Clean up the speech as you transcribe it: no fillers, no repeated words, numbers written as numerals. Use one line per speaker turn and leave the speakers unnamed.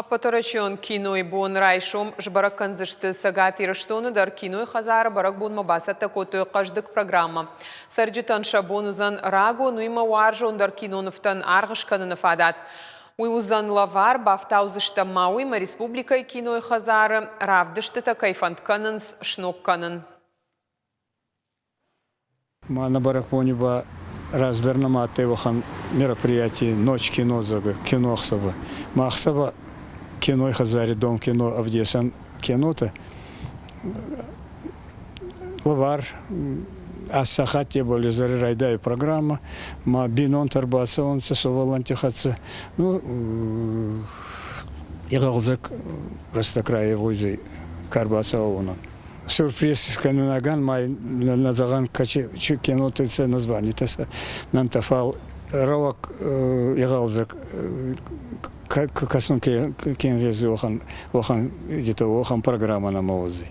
Ӕппӕтуӕрӕсеон кинойы бон райсом сбӕрӕг кӕндзысты Цӕгат Ирыстоны дӕр. Кинойы хӕдзары бӕрӕгбонмӕ бацӕттӕ кодтой хъӕздыг программӕ. Цӕрджытӕн сӕ бон уыдзӕн рагон, уыимӕ уарзондӕр кинонывтӕн аргъ скӕныны фадат. Уый уыдзӕн лӕвар, бафтаудзыстӕм ма уыимӕ республикӕйы кинойы хӕдзары равдыстытӕ кӕй фӕнд кӕнынц сног кӕнын.
Ма нӕ бӕрӕгбони ба раздӕр нӕма адтӕй уӕхӕн мероприятий «Ночь кино», зӕгъгӕ, киноӕхсӕвӕ. Ма ӕхсӕвӕ киной хӕдзари дом кино ӕвдесӕн кинотӕ лӕвар ас сахаттебӕл изӕри райдайуй программӕ, ма бийнонтӕ ӕрбацӕунцӕ сувӕллӕнтти хӕццӕ. Ну, игъӕлдзӕг рӕстӕг райевгъуйдзӕй, ка ӕрбацӕуа, уонӕн. Сюрприз кӕнунагӕн ма нӕ зӕгъӕн, киноти сӕ названитӕ сӕ нӕнтӕ, фал рӕуӕг игъӕлдзӕг кӕсун ке нгъезуй, уӕхӕн, уӕхӕн, уӕхӕн программӕ нӕмӕ уодзӕй.